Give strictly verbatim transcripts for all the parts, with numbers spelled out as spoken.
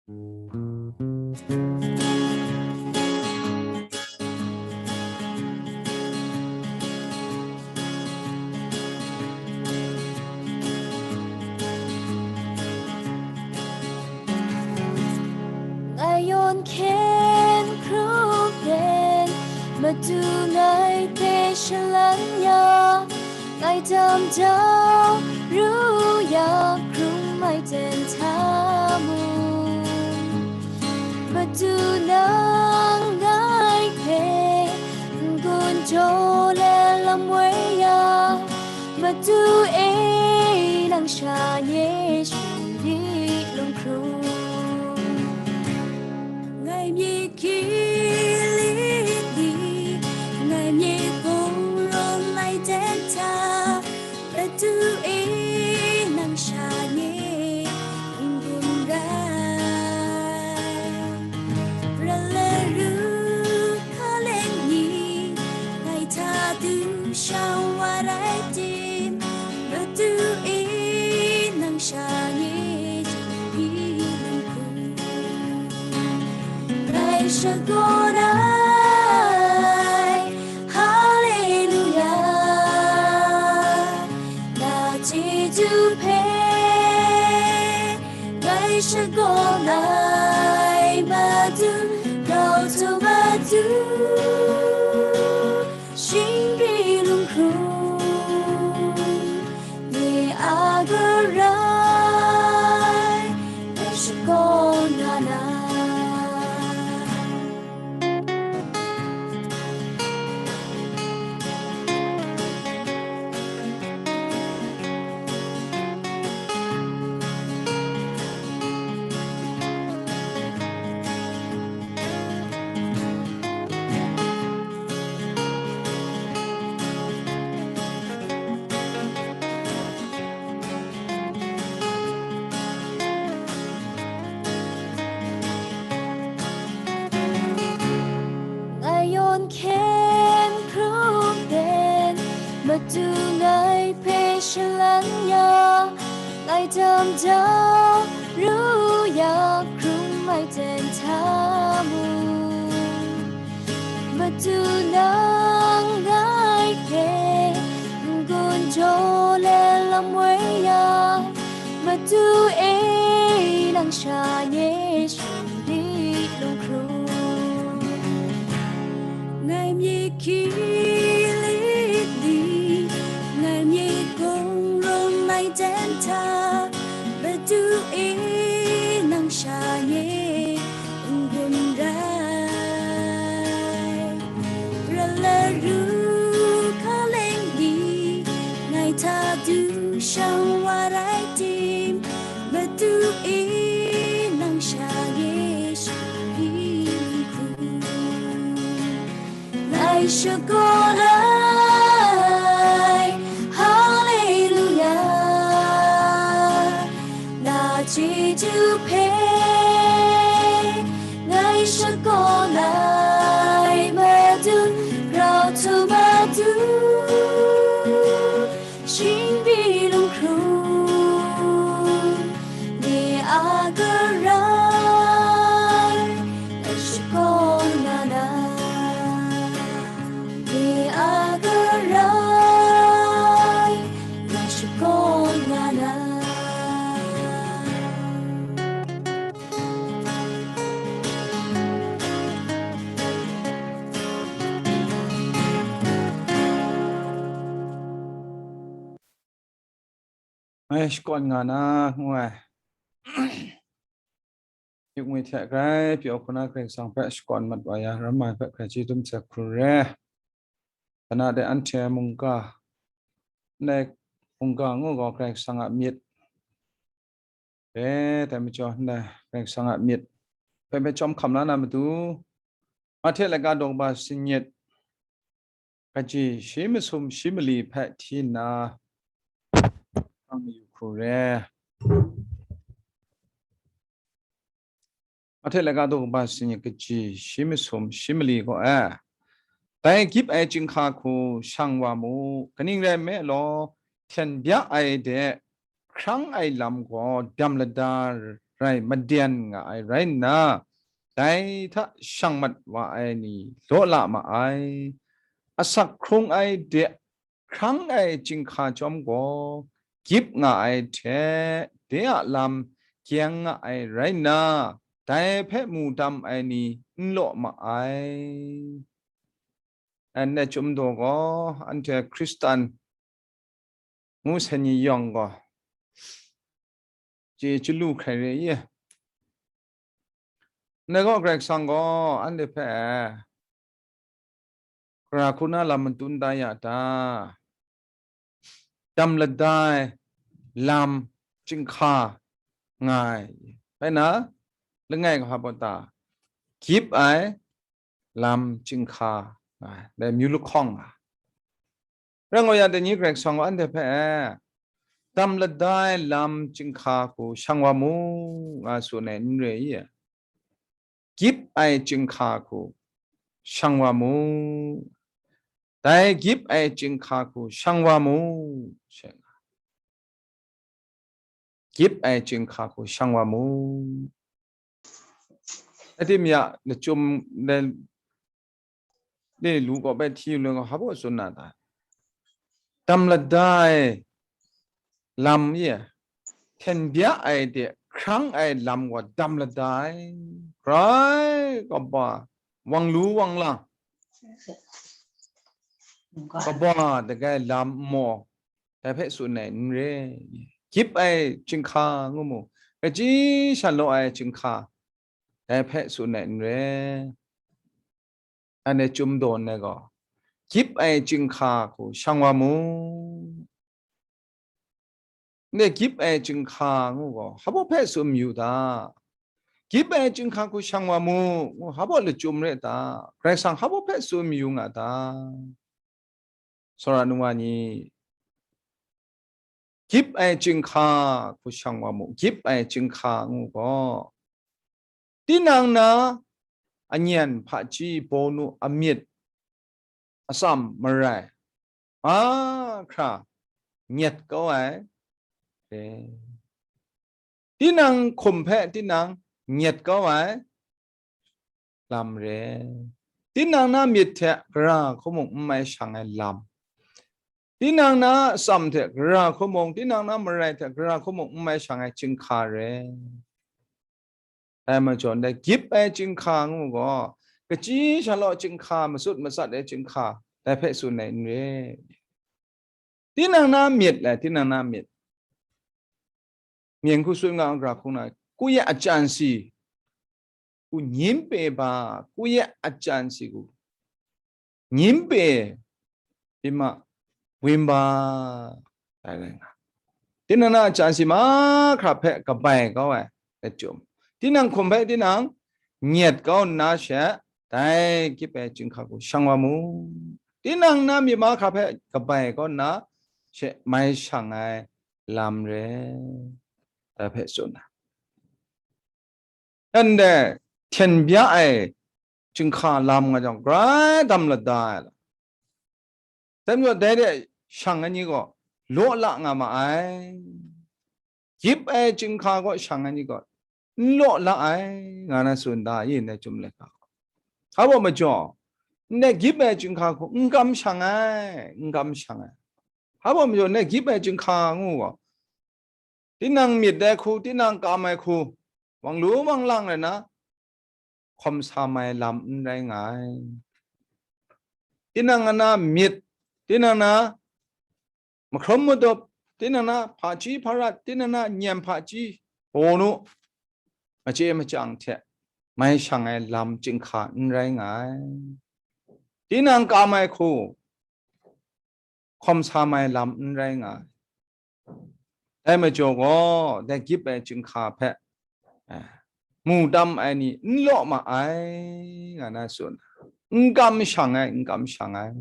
Ngai yawn hkyen hkrum pen Madu ngai hpe shalan ya, ngai dam jau ru ya hkrum ai ten hta mung, Madu nang ngai hpe n-gun jaw let lam woi ya, Madu e, nang sha nye shingdi lung hkrum. Ngai myit hkyi lit li, ngai myit hpung rawng ai ten hta, Madu e, nang sha nye n-gun rai. Rai laru hkaleng ni, ngai hta du shang wa rai tim, Madu e, nang sha nye jingbi lung hkrum. Ngai shakawn ai, Haleluya, na chyeju hpe ngai shakawn ai, Madu, grau htum Madu, shingri lung hkrum nye a garai, ngai shakawn nga na. Ngai yawn hkyen hkrum pen Madu ngai hpe shalan ya, ngai dam jau ru ya hkrum ai ten hta mung, Madu nang ngai hpe n-gun jaw let lam woi ya, Madu e, nang sha nye shingdi lung hkrum. Ngai myit hkyi lit li, ngai myit hpung rawng ai ten hta, Madu e, nang sha nye n-gun rai. Rai laru hkaleng ni, ngai hta du shang wa rai tim, Madu e, nang sha nye shingdi lung hkrum. Ngai shakawn ai, Haleluya, na chyeju hpe ngai shakawn ai, Madu, grau htum Madu, shingdi lung hkrum, nye a garai, ngai shakawn nga na. Nye a garai, ngai shakawn nga na. Ngai shakawn nga na, ngu ai. Yuk ngwi hte grai pyaw hku na Karai Kasang hpe shakawn mat wa ya, ram ai hpe hkrai chyeju dum hte hku re. Kana de anhte mungga, ndai mungga ngu gaw Karai Kasang a myit re, dai majaw ndai Karai Kasang a myit hpe hpe chyawm hkam la na matu, Mahte laika daw kaba sanit, kaji shi masum shi mali hpe hti nna, hkang mayu hku re. Mahte laika daw kaba sanit, kaji shi masum shi mali gaw e, dai gyip ai chyinghka hku shang wa mu, kaning rai nme law, hten bya ai de hkrang ai lam gaw dam lada rai maden nga ai rai nna, dai hta shang mat wa ai ni law la ma ai. Asak hkrung ai de hkrang ai chyinghka chyawm gaw, gyip nga ai hte, de a lam gyeng nga ai rai nna, dai hpe mu dam ai ni n law ma ai. Anhte chyum daw gaw, anhte Hkristan ngu sai ni yawng gaw, chye chyalu hkrai re i? Ndai gaw Karai Kasang gaw anhte hpe gara hku na lam matun da ya ta? Dam lada ai lam chyinghka nga ai. Bai na, langai ga hpa ta? Gyip ai lam chyinghka nga ai. Dai myu lahkawng nga. Rai ngu yang, dai ni Karai Kasang gaw anhte hpe dam lada ai lam chyinghka hku shang wa mu, nga tsun ai n re i? Gyip ai chyinghka hku shang wa mu. Dai gyip ai chyinghka hku shang wa mu, she nga. Gyip ai chyinghka hku shang wa mu. Adim ya lachyum le, le lu gaw bai hti lu gaw, hpa baw tsun na ta? Dam lada ai lam ye, hten bya ai de hkrang ai lam gaw dam lada ai. Grai kaba, wang lu wang lang, kaba dagai lam nmaw, dai hpe tsun ai n re. Gyip ai chyinghka ngu mu, kaji sha law ai chyinghka, dai hpe tsun ai n re. Anhte chyum daw nna gaw, gyip ai chyinghka hku shang wa mu. Ndai gyip ai chyinghka ngu gaw, hpa baw hpe tsun mayu ta? Gyip ai chyinghka hku shang wa mu, ngu hpa baw lachyum re ta? Karai Kasang hpa baw hpe tsun mayu nga ta? Sora nu wa ni, gyip ai chyinghka hku shang wa mu, gyip ai chyinghka ngu gaw, tinang na anyan hpaji, bawnu, amyit, atsam, marai, mahkra nyet kau ai re. Tinang hkum hpe tinang nyet kau ai lam re. Tinang na myit hte gara hku mung n mai shang ai lam. Tinang na atsam hte gara hku mung, tinang na marai hte gara hku mung n mai shang ai chyinghka re. Dai majaw, ndai gyip ai chyinghka ngu gaw, kaji sha law chyinghka, matsut matsat ai chyinghka, dai hpe tsun ai n re. Tinang na myit lai, tinang na myit. Myen hku tsun nga ai gara hku na, ကိုယ့်ရဲ့အကြံစီကို ငြင်းပယ်ပါ, ကိုယ့်ရဲ့အကြံစီကို ငြင်းပယ်ပြီးမှ ဝင်ပါ, ဒါလည်းငါ Tinang na a chyansi mahkra hpe kabai kau ai lachyum, tinang hkum hpe tinang nyet kau nna she, dai gyip ai chyinghka hku shang wa mu. Tinang na myit mahkra hpe kabai kau nna she mai shang ai lam re, dai hpe tsun ai. Anhte hten bya ai chyinghka lam nga jang, grai dam lada ai lam. Dai majaw, dai de shang ai ni gaw law la nga ma ai. Gyip ai chyinghka gaw shang ai ni gaw n law la ai, nga na tsun da, yin ai chyum laika gaw. Hpa baw majaw, ndai gyip ai chyinghka hku n kam shang ai, n kam shang ai. Hpa baw majaw, ndai gyip ai chyinghka ngu gaw, tinang myit ai hku, tinang kam ai hku, wang lu wang lang rai na, hkawm sa mai lam n rai nga ai. Tinang a na myit, tinang na mahkrum madawp, tinang na hpaji hparat, tinang na nyem hpaji, bawnu, machye machyang hte mai shang ai lam chyinghka n rai nga ai. Tinang kam ai hku, hkawm sa mai lam n rai nga ai. Dai majaw gaw, dai gyip ai chyinghka hpe, eh, mu tam ai ni n law ma ai, nga na tsun. N kam shang ai, n kam shang ai.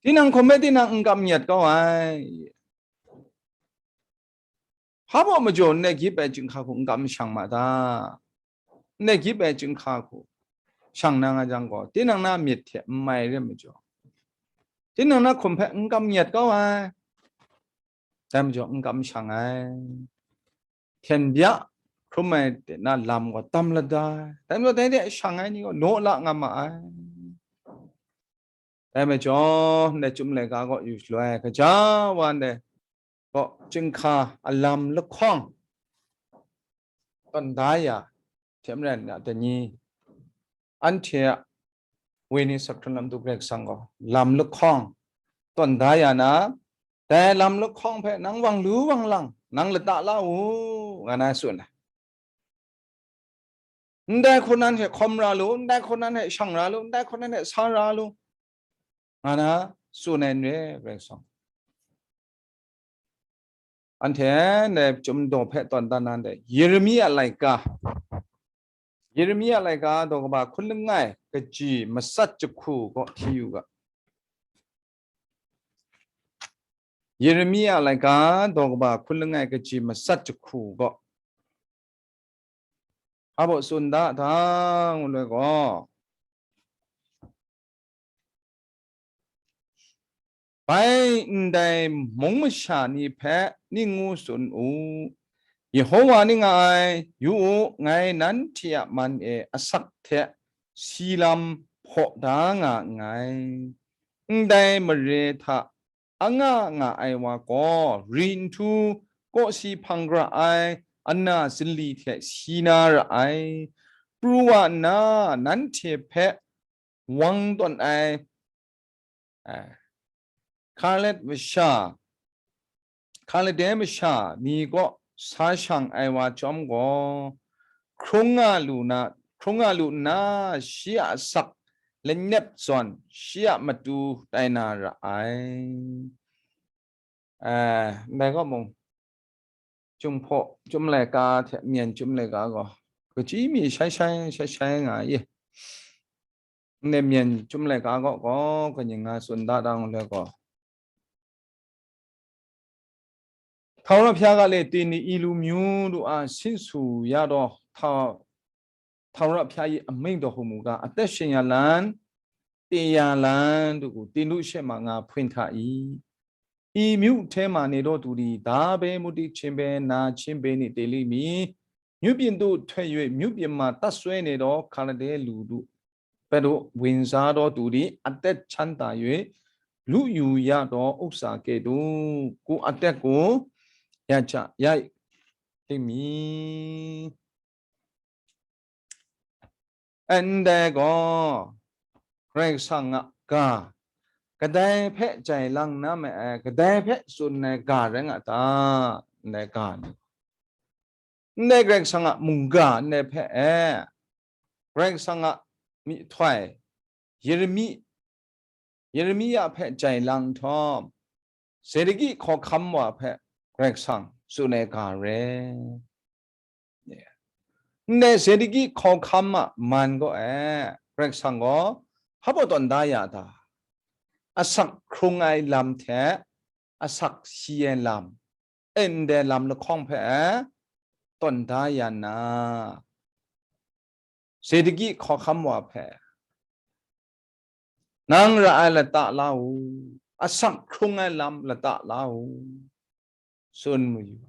Tinang hkum hpe tinang n kam nyet kau ai. Hpa baw majaw, ndai gyip ai chyinghka hku n kam shang ma ta? Ndai gyip ai chyinghka hku shang na nga jang gaw, tinang na myit hte n mai re majaw, tinang na hkum hpe n kam nyet kau ai. Dai majaw, n kam shang ai. Hten bya hkrum ai de na lam gaw tam lada ai. Dai majaw dai de shang ai ni gaw naw la nga ma ai. Dai majaw, ndai chyum laika gaw yu shaloi, gaja wa ndai gaw chyinghka a lam lahkawng tawn da ya hte maren, ya, dai ni anhte a wini sakhran lam du Karai Kasang gaw lam lahkawng tawn da ya na, dai lam lahkawng hpe nang wang lu wang lang, nang lata la u, nga na tsun ai. Ndai hku nan hte hkawm ra lu, ndai hku nan hte shang ra lu, ndai hku nan hte sa ra lu, nga na tsun ai n re, Karai Kasang. Anhte ndai chyum daw hpe tawn dan na ndai, Yeremia laika, Yeremia laika daw kaba hkun langai kaji matsat jahku gaw hti yu ga. Yeremia laika daw kaba hkun langai kaji matsat jahku gaw, a baw tsun da dang ngu loi gaw, bai ndai mung masha ni hpe ning ngu tsun u, Yehowa ni nga ai, yu u, ngai nanhte a man e asak hte si lam hpaw da nga nngai. Ndai mare hta anga nga ai wa gaw, ri nhtu kawsi hpang gara ai ana zinli hte si na ra ai. Pru wa nna, nanhte hpe wang tawn ai, eh, Kaled masha, Kalde masha ni kaw sa shang ai wa chyawm gaw, hkrung nga lu na, hkrung nga lu nna, shi a asak lanep zawn, shi a matu tai na ra ai. Eh, ndai kaw mung, Chyum hpaw, Chyum laika hte Myen Chyum laika gaw, kaji mi shai shai, shai shai nga ye. Ndai Myen Chyum laika gaw, gaw, kaning nga tsun da dang le gaw, ထာဝရဘုရားကလည်း သင်သည် ဤလူမျိုးတို့အား ဆင့်ဆိုရသော ထာ- ထာဝရဘုရား၏ အမိန့်တော်ဟူမူကား၊ အသက်ရှင်ရာလမ်း၊ သေရာလမ်းတို့ကို သင်တို့ရှေ့မှာ ငါဖွင့်ထား၏။ ဤမြို့ထဲမှာ နေသောသူသည် ဒါပဲမူးတ့ခြင်းပဲ နာခြင်းပဲနှင့် သေလိမ့်မည်။ မြို့ပြင်သို့ထွက်၍ မြို့ပြင်မှာ တပ်စွဲနေသော ခါလဒဲလူတို့ ဘက်သို့ ဝင်စားသောသူသည် အသက်ချမ်းသာ၍ လုယူရသော ဥစ္စာကဲ့သို့ ကိုယ်အသက်ကို ရကြ- ရလိမ့်မည်။ အဲ ndai gaw, Karai Kasang a ga, kadai hpe jai lang na ma ai, kadai hpe tsun ai ga rai nga ta? Ndai ga ni, ndai Karai Kasang a mungga ndai hpe e, Karai Kasang a myihtoi, Yeremi, Yeremia hpe jai lang nhtawm, Zedekiya hkawhkam wa hpe Karai Kasang tsun ai ga re. Ndai Zedekiya hkawhkam a man gaw e, Karai Kasang gaw hpa baw tawn da ya ta? Asak hkrung ai lam hte asak si ai lam, e, ndai lam lahkawng hpe e tawn da ya nna, Zedekiya hkawhkam wa hpe, nang ra ai lata la u, asak hkrung ai lam lata la u, tsun mu yu ai.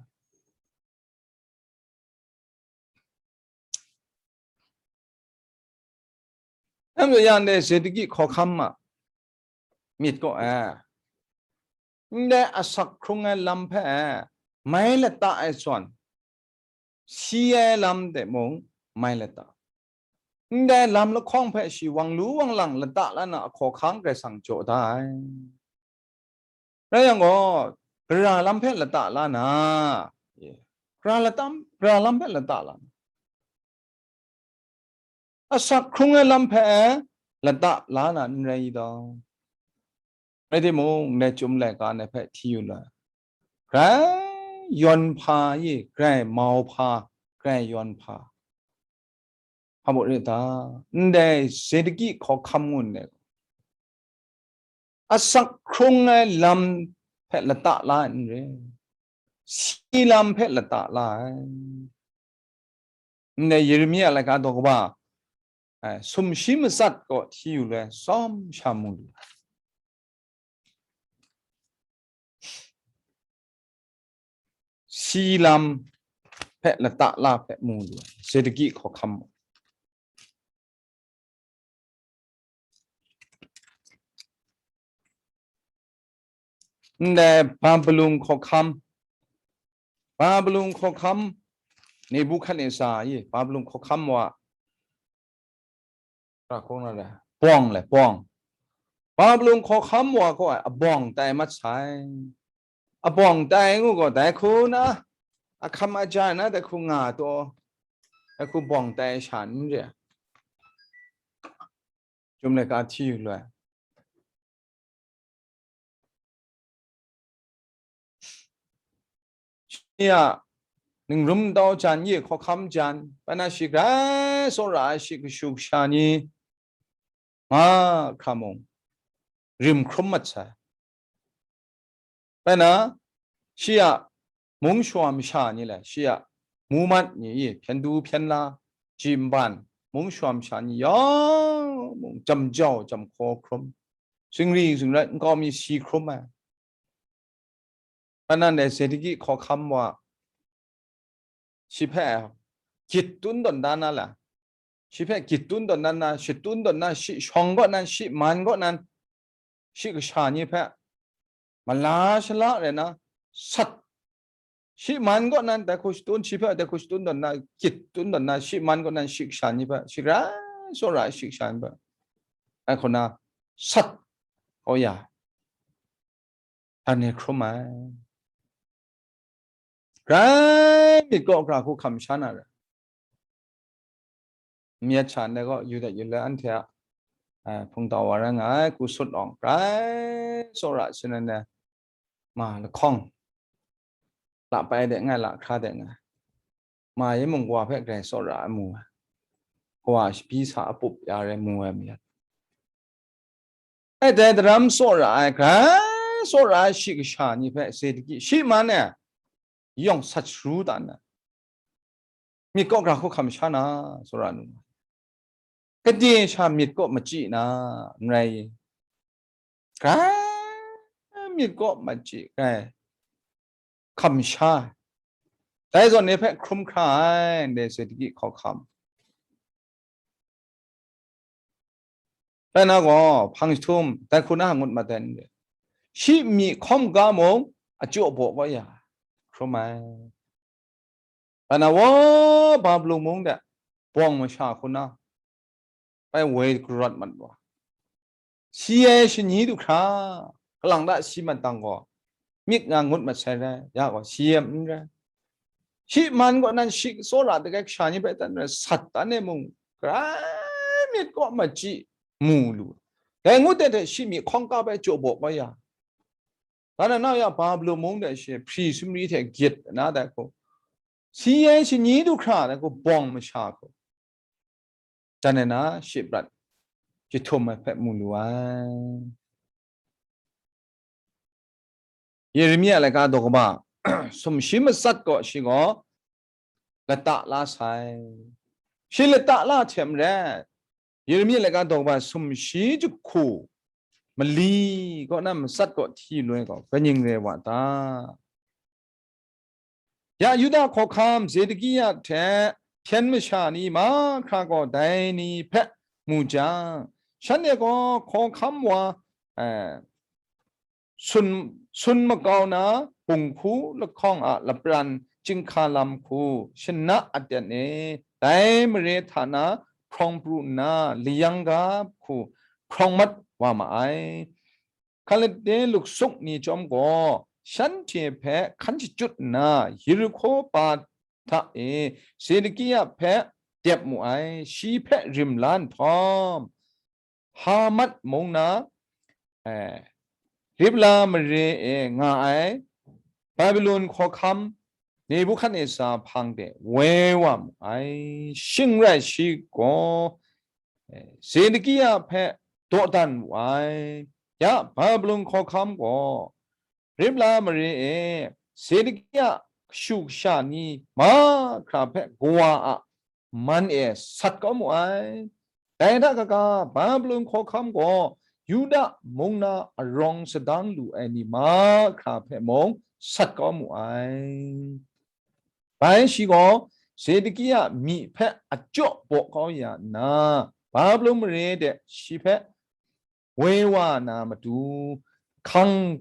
Nang ya ndai Zedekiya hkawhkam a myit kaw e, ndai asak hkrung ai lam hpe mai lata ai zawn, si ai lam de mung mai lata. Ndai lam lahkawng hpe shi wang lu wang lang lata la na ahkaw hkang Karai Kasang jaw da ai. Rai yang gaw, gara lam hpe lata la na, gara latam, gara lam hpe lata la na, asak hkrung ai lam hpe lata la na n rai i dau? Rai timung, ndai Chyum laika ndai hpe hti yu la, grai yawn hpa ye, grai mau hpa, grai yawn hpa. Hpa baw re ta? Ndai Zedekiya hkawhkam ngu ndai, asak hkrung ai lam hpe lata la ai n re, si lam hpe lata la ai. Ndai Yeremia laika daw kaba, ai, sumshi matsat kaw hti yu le, tsawm sha mu lu. Si lam, hpe lata la hpe mu lu ai, Zedekiya hkawhkam. Ndai Babilon hkawhkam, Babilon hkawhkam, Nebukadnezar e, Babilon hkawhkam wa, ra hkawng na le, bawng le, bawng. Babilon hkawhkam wa kaw ai abawng tai mat sai. Abawng tai ngu gaw, dai hku na, ahkam aja na, dai hku nga taw, dai hku bawng tai sha n re. Chyum laika hti yu lu ai. Shi a ningrum dau jan ye hkawhkam jan, bai na shi grai tsawra ai shi kashu kasha ni mahkra mung rim hkrum mat sai. Bai na, shi a mung shawa masha ni le, shi a mumat ni, hpyen du hpyen la, ji nban, mung shawa masha ni yawng mung jam jau jam hkaw hkrum, singri singrat nkau mi si hkrum ai. Bai na ndai Zedekiya hkawhkam wa, shi hpe gyit tun tawn da na la, shi hpe gyit tun tawn da na, shi tun tawn na, shi shawng kaw nan, shi man kaw nan, shi kasha ni hpe mala shala rai na, sat, shi man kaw nan, dai hku shatun, shi hpe dai hku shatun tawn na, gyit tun tawn na, shi man kaw nan, shi kasha ni hpe, shi grai tsawra ai shi kasha ni hpe, ai hku na, sat kau ya ai. Htan e hkrum ai. Grai myit kaw hkra hku hkam sha na ra. Myit sha ndai gaw, yu dat yu let anhte a, eh, hpungtau wa rai nga ai, hku sut awng, grai tsawra sin ai, ma lahkawng, la pai de nga ai, la hkra de nga ai. Ma yi mung kawa hpe grai tsawra ai mu ai. Kawa shabi sa a pup ya rai mu ai myit. Ai dai daram tsawra ai, grai tsawra ai shi kasha ni hpe Zedekiya, shi man e yawng sat sharu dan ai. Myit kaw hkra hku hkam sha na, tsawra nu. Gade sha myit kaw machyi na, n rai i? Grai myit kaw machyi, grai hkam sha ai. Dai zawn ni hpe hkrum hkra ai, ndai Zedekiya hkawhkam. Rai na gaw, hpang jahtum, dai hku na ngut mat ai n re. Shi myi hkawm ga mung, a jaw baw kau ya, hkrum ai. Rai na wa, Babilon mung de, bawng masha hku na, bai woi karawt mat wa. Si ai shani du hkra, kalang ta si mat dang gaw, myit nga ngut mat sai rai, ya gaw, si ai n rai. Shi man kaw nan shi tsawra dagai kasha ni hpe dan rai, Satan e mung grai myit kaw machyi mu lu. Dai ngut ai hte shi myi hkawng ga bai jaw baw kau ya. Dan na ya, Babilon mung de shi hpri sumri hte gyit na dai hku, si ai shani du hkra dai hku, bawng masha hku, jan ai na shi prat jahtum ai hpe mu lu ai. Yeremia laika daw kaba sumshi matsat gaw shi gaw lata la sai. Shi lata la hte maren, Yeremia laika daw kaba sumshi jahku mali kaw na matsat gaw hti loi gaw, kaning rai wa ta? Ya Yuda hkawhkam Zedekiya hte hpyen masha ni mahkra gaw dai ni hpe mu jang, shanhte gaw hkawhkam wa, eh, sun, sun makau na bunghku lahkawng a lapran chyinghka lam hku shana aten e, dai mare hta na hkrawng pru nna layang ga hku hkrawng mat wa ma ai. Kalde luksuk ni chyawm gaw shanhte hpe hkan shachyut nna, Yerihko ba hta e Zedekiya hpe dep mu ai. Shi hpe rim la nhtawm, Hamat mung na, eh, Ribla mare e nga ai Babilon hkawhkam Nebukadnezar hpang de woi wa mu ai. Shing rai shi gaw, eh, Zedekiya hpe dawdan wu ai. Ya Babilon hkawhkam gaw Ribla mare e Zedekiya kashu kasha ni mahkra hpe kawa a man e sat kau mu ai. Dai hta kaga, Babilon hkawhkam gaw Yuda mung na arawng sadang lu ai ni mahkra hpe mung sat kau mu ai. Bai shi gaw Zedekia myi hpe ajaw baw kau ya nna, Babilon mare de shi hpe woi wa na matu, hkang,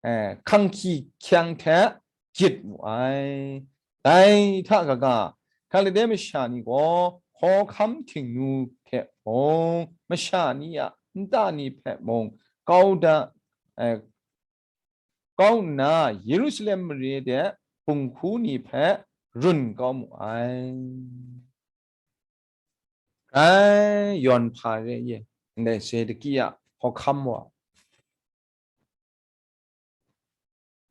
eh, hkang hkying hte gyit mu ai. Dai hta kaga, Hkalide masha ni gaw hkawhkam htingnu hte mung, masha ni a nta ni hpe mung kau da, eh, kau nna, Yerusalem mare de bunghku ni hpe run kau mu ai. Grai yawn hpa re ye, ndai Zedekia hkawhkam wa.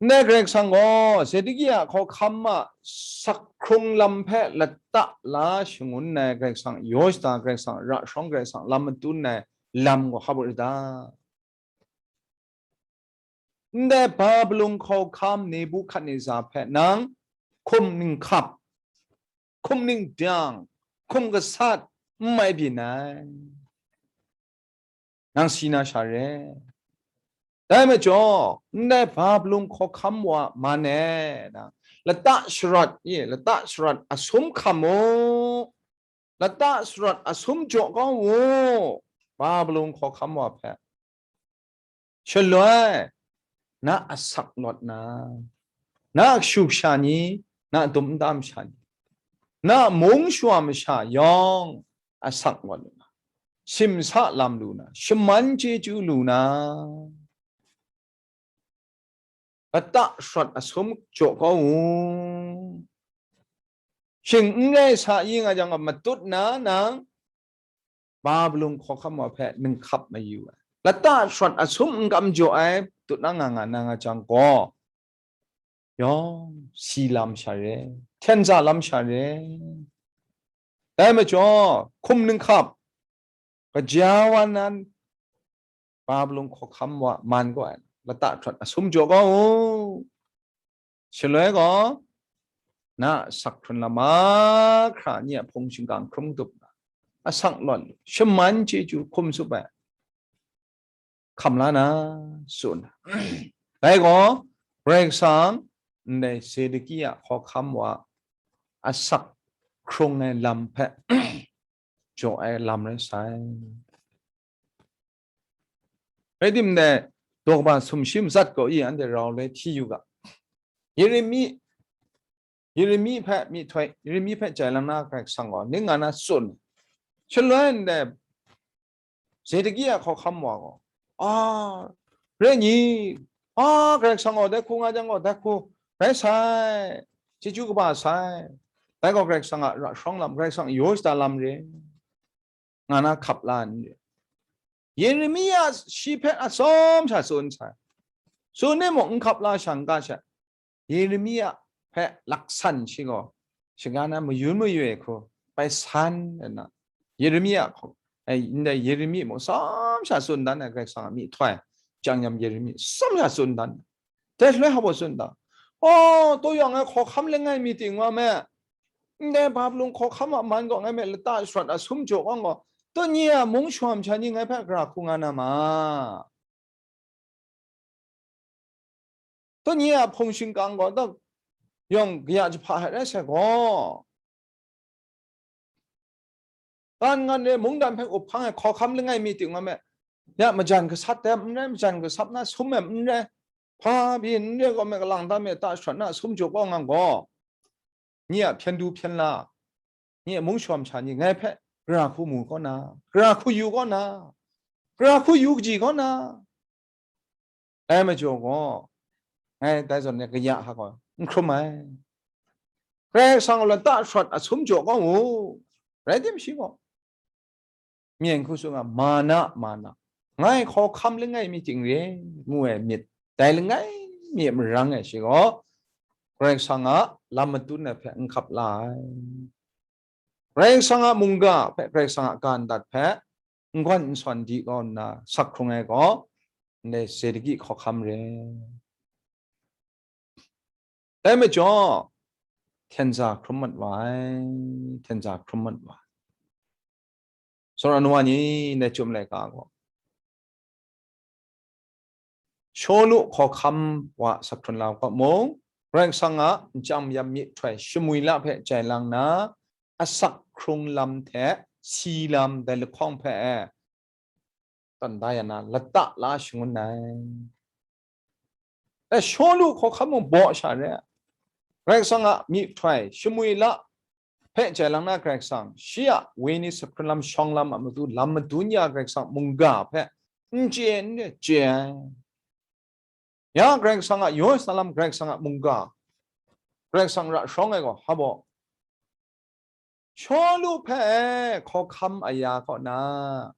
Ndai Karai Kasang gaw Zedekia hkawhkam a sak hkrung lam hpe lata la shangun ai Karai Kasang, Yosda Karai Kasang, ra shawng Karai Kasang lam matun ai lam gaw hap u ra ta? Ndai Babilon hkawhkam Nebukadnezar hpe nang hkum ninghkap, hkum ningdang, hkum gasat n mai byin ai. Nang si na sha re. Dai majaw, ndai Babilon hkawhkam wa man e, na, lata sharawt, ye, lata sharawt asum hkam u, lata sharawt asum jaw kau u, Babilon hkawhkam wa hpe. Shaloi, na asak lawt na, na kashu kasha ni, na dum nta masha ni, na mung shawa masha yawng asak lawt lu na, simsa lam lu na, shaman chyeju lu na, lata sharawt asum jaw kau u. Shing n rai sa i nga jang, matut na nang Babilon hkawhkam wa hpe ninghkap mayu ai. Lata sharawt asum n kam jaw ai, tut na nga nga na nga jang gaw, yawng si lam sha re, hten za lam sha re. Dai majaw, hkum ninghkap, kaja wa nan, Babilon hkawhkam wa man gaw ai, lata sharawt asum jaw kau u. Shaloi gaw, na asak hkrun lam mahkra ni a hpung shingkang hkrum dup na, asak lawt lu, shaman chyeju hkum sup ai, hkam la na, tsun. Dai gaw, Karai Kasang, ndai Zedekia hkawhkam wa asak hkrung ai lam hpe jaw ai lam rai sai. Rai timung, daw kaba sumshi matsat gaw i anhte rau le hti yu ga. Yeremi, Yeremi hpe myihtoi, Yeremi hpe jai lang na Karai Kasang gaw ning nga na tsun. Shaloi ndai Zedekia hkawhkam wa gaw, a, re ni, a, Karai Kasang gaw dai hku nga jang gaw, dai hku rai sai, chyeju kaba sai, dai gaw Karai Kasang a ra shawng lam, Karai Kasang yaw shada lam re, nga na hkap la n re. Yeremia shi hpe atsawm sha tsun sai, tsun e mung n hkap la sha n ga sha, Yeremia hpe laksan shi gaw, shaga na mayun mayu ai hku bai san nna, Yeremia hku, ai, ndai Yeremi mung tsawm sha tsun dan ai, Karai Kasang a myihtoi, chyang yam Yeremi tsawm sha tsun dan. Dai shaloi hpa tsun dan, oh, taw yang ai hkawhkam langai mi ting wa me, ndai Babilon hkawhkam a man gaw ngai hpe lata sharawt asum jaw kau gaw, taw nye a mung shawa masha ni ngai hpe gara hku nga na ma? Taw nye a hpung shingkang gaw, taw yawng kaya jahpa hte rai sai gaw, kan ngan re, mungdan hpe up hkang ai hkawhkam langai mi ting wa me, ya majan gasat ai n rai, majan gasat na sum ai n rai, hpa byin n re gaw me, kalang dan me, ta sharawt na sum jaw kau nga gaw, nye a hpyen du hpyen la, nye a mung shawa masha ni ngai hpe gara hku mu kaw na, gara hku yu kaw na, gara hku yu kaji kaw na, dai majaw gaw, ngai dai zawn e kaya hta gaw n hkrum ai. Karai Kasang a lata sharawt asum jaw kau u, rai tim shi gaw, myen hku tsun nga, mana, mana, ngai hkawhkam langai mi ting re, ngu ai myit, dai langai mi a marang e shi gaw, Karai Kasang a lam matun ai hpe n hkap la ai. Karai Kasang a mungga hpe, Karai Kasang a ga ndat hpe n gawn n sawn di kau nna sak hkrung ai gaw, ndai Zedekia hkawhkam re. Dai majaw, hten za hkrum mat wa ai, hten za hkrum mat wa ai. Sora nu wa ni, ndai Chyum laika gaw, Shawlu hkawhkam wa sak hkrun lau kaw mung, Karai Kasang a nchyam yam myihtoi shamwi la hpe jai lang na, asak hkrung lam hte si lam dai lahkawng hpe e tawn da ya na, lata la shangun ai. E, Shawlu hkawhkam mung baw sha re ai. Karai Kasang a myihtoi shamwi la hpe jai lang na Karai Kasang, shi a wenyi sahkrun lam, shawng lam a matu, lam madun ya Karai Kasang mungga hpe n chye n re chye ai. Ya Karai Kasang a yaw sa lam, Karai Kasang a mungga, Karai Kasang ra shawng ai gaw, hpa baw, Shawlu hpe hkawhkam aya kaw na,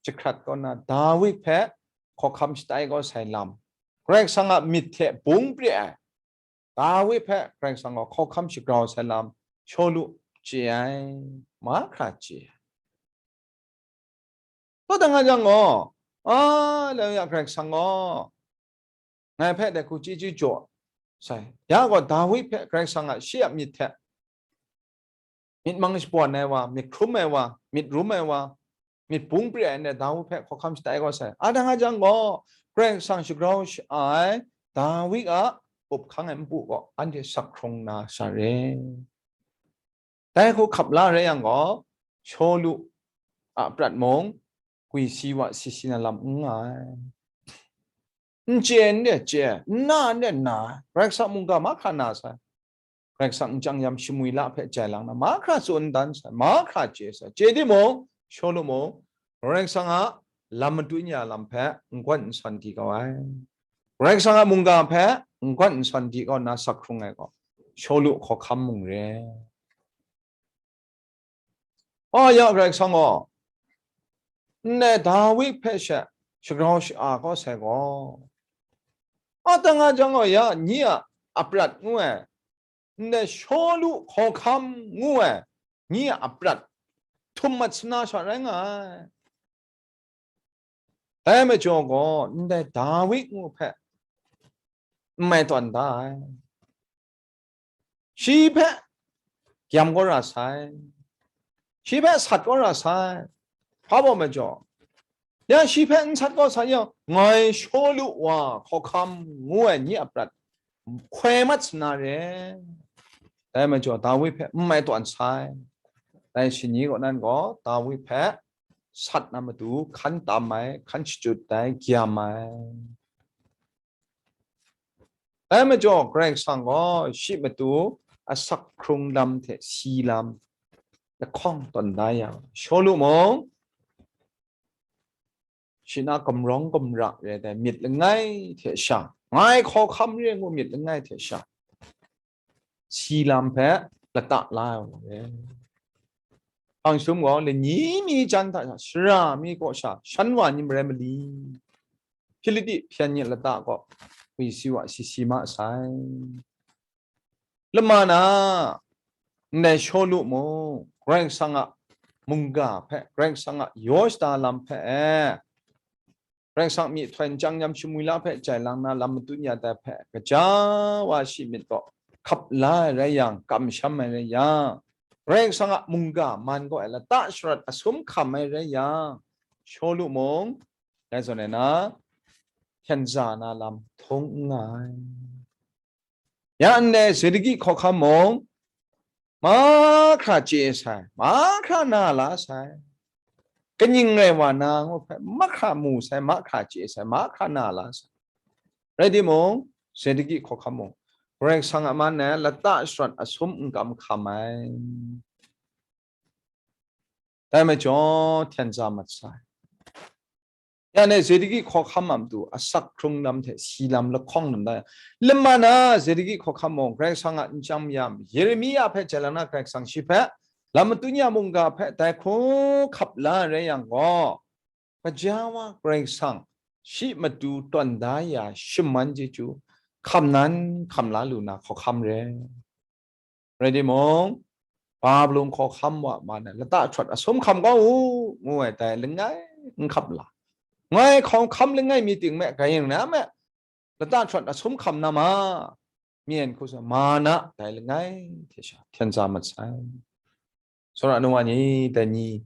jahkrat kaw na, Dawi hpe hkawhkam shatai kaw sai lam, Karai Kasang a myit hte bung pre ai, Dawi hpe Karai Kasang gaw hkawhkam shagrau sai lam, Shawlu chye ai, mahkra chye ai. Dai nga jang gaw, a, lai ya Karai Kasang gaw, ngai hpe dai hku chyeju jaw sai. Ya gaw, Dawi hpe Karai Kasang a shi a myit hte, myit mang shabawn ai wa, myit hkrum ai wa, myit rum ai wa, myit bung pre ai ndai Dawi hpe hkawhkam shatai kaw sai. A, dai nga jang gaw, Karai Kasang shagrau sha ai Dawi a up hkang ai npu gaw anhte sak hkrung na sa re. Dai hku hkap la rai yang gaw, Shawlu a prat mung gwi si wa si si na lam n nga ai. N chye n re chye, n na n re na ai, Karai Kasang mungga mahkra na sai. Karai Kasang nchyang yam shamwi la hpe jai lang na, mahkra tsun dan sai, mahkra chye sai. Chye timung, Shawlu mung, Karai Kasang a lam madun ya lam hpe n gawn n sawn di kau ai. Karai Kasang a mungga hpe n gawn n sawn di kau nna sak hkrung ai gaw, Shawlu hkawhkam mung re. A, ya Karai Kasang gaw, ndai Dawi hpe she shagrau sha-a kau sai gaw, a, dai nga jang gaw, ya, nye a aprat ngu ai, ndai Shawlu hkawhkam ngu ai, nye a aprat htum mat sana sha rai nga ai. Dai majaw gaw, ndai Dawi ngu hpe n mai tawn da ai. Shi hpe gyam kau ra sai, shi hpe sat kau ra sai. Hpa baw majaw, ya shi hpe n sat kau sa yang, ngai Shawlu wa hkawhkam ngu ai ni a prat hkoi mat sana re. Dai majaw, Dawi hpe n mai tawn sai. Dai shani kaw nan gaw, Dawi hpe sat na matu hkan tam ai, hkan shachyut ai, gyam ai. Dai majaw, Karai Kasang gaw shi matu asak hkrung lam hte si lam lahkawng tawn da yang, Shawlu mung shi na gumrawng gumra re ai myit langai hte sha, ngai hkawhkam re ngu myit langai hte sha, si lam hpe lata la ai wa re. Hpang sum gaw, lani mi jan hta sha, sara mi kaw sha, shan wa ni marai mali, Hpiliti hpyen ni lata kaw, gwi si wa si si ma sai. Lama na, ndai Shawlu mung, Karai Kasang a mungga hpe, Karai Kasang a yaw shada lam hpe e, Karai Kasang myihtoi nchyang yam shamwi la hpe jai lang na lam madun ya dai hpe, gaja wa shi myit gaw, hkap la ai rai yang, kamsham ai rai yang, Karai Kasang a mungga man gaw ai lata sharat asum hkam ai rai yang, Shawlu mung, dai zawn e na, hpyen za na lam htung n nga ai. Ya ndai Zedekiya hkawhkam mung, mahkra chye sai, mahkra na la sai. Kaning rai wa na ngu hpe, mahkra mu sai, mahkra chye sai, mahkra na la sai. Rai timung, Zedekiya hkawhkam mung, Karai Kasang a man e lata sharat asum n kam hkam ai. Dai majaw, hpyen za mat sai. Ya ndai Zedekiya hkawhkam a matu, asak hkrung lam hte si lam lahkawng lam da yang, lama na Zedekiya hkawhkam mung, Karai Kasang a nchyam yam, Yeremia hpe jai lang na Karai Kasang shi hpe lam madun ya mungga hpe dai hku hkap la ai rai yang gaw, gaja wa Karai Kasang shi matu tawn da ya shaman chyeju hkam nan hkam la lu na hkawhkam re. Rai timung, Babilon hkawhkam wa man e lata htawn asum hkam kau u, ngu ai dai langai n hkap la. Ngai hkawhkam langai mi ting me, kaning rai nme, lata htawn asum hkam na ma, myen hku sa, ma na dai langai hte sha hpyen za mat sai. Sara nu wa ni, dai ni,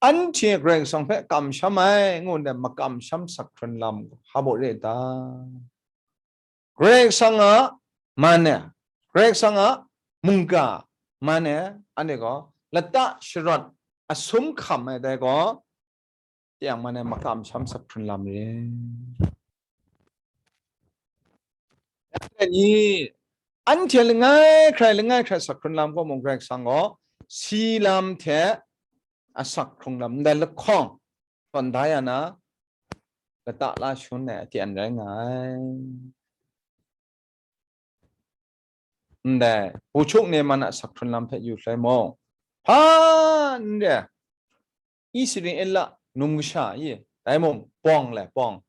anhte Karai Kasang hpe kamsham ai, ngu ndai makamsham sak hkrun lam gaw, hpa baw re ta? Karai Kasang a man e, Karai Kasang a mungga man e, anhte gaw lata sharawt asum hkam ai dai gaw, teng man e makam sham sak hkrun lam re. Ni, anhte langai hkrai, langai hkrai sak hkrun lam gaw mung, Karai Kasang gaw si lam hte asak hkrung lam ndai lahkawng tawn da ya na, lata la shangun ai aten rai nga ai. Ndai, Buhchuk Neman a sak hkrun lam hpe yu shaloi mung, hpa n re ai, Israela num kasha i, dai mung, bawng le, bawng,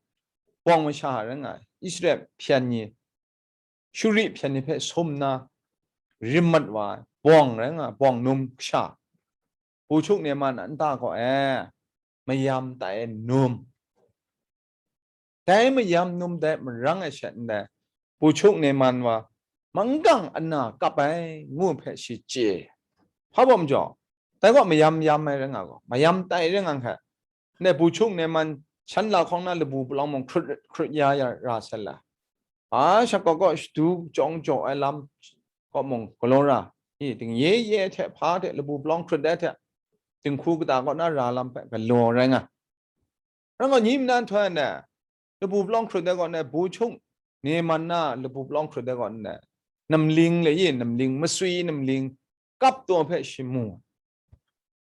bawng masha rai nga ai, Israel hpyen ni, Shuri hpyen ni hpe sum nna rim mat wa ai, bawng rai nga ai, bawng num kasha, Buhchuk Neman a nta kaw e, mayam tai ai num. Dai mayam num dai marang ai sha ndai, Buhchuk Neman wa manggang ana kap ai ngu hpe shi chye. Hpa bawm jaw, dai gaw mayam yam ai rai nga gaw, mayam tai rai nga hkrai, ndai Buhchuk Neman shan lahkawng na labu palawng mung hkrut, hkrut ya ya ra sai la. A shakaw kaw shadu jawng jaw ai lam kaw mung galaw ra, i, dingye ye hte hpa hte labu palawng hkrut ai hte, dinghku kata kaw na ra lam hpe galaw rai nga. Rai gaw, nyi nna nhtoi ndai, labu palawng hkrut ai kaw ndai, Buhchuk Neman na labu palawng hkrut ai kaw ndai, namling le ye namling, masui namling, kap taw hpe shi mu.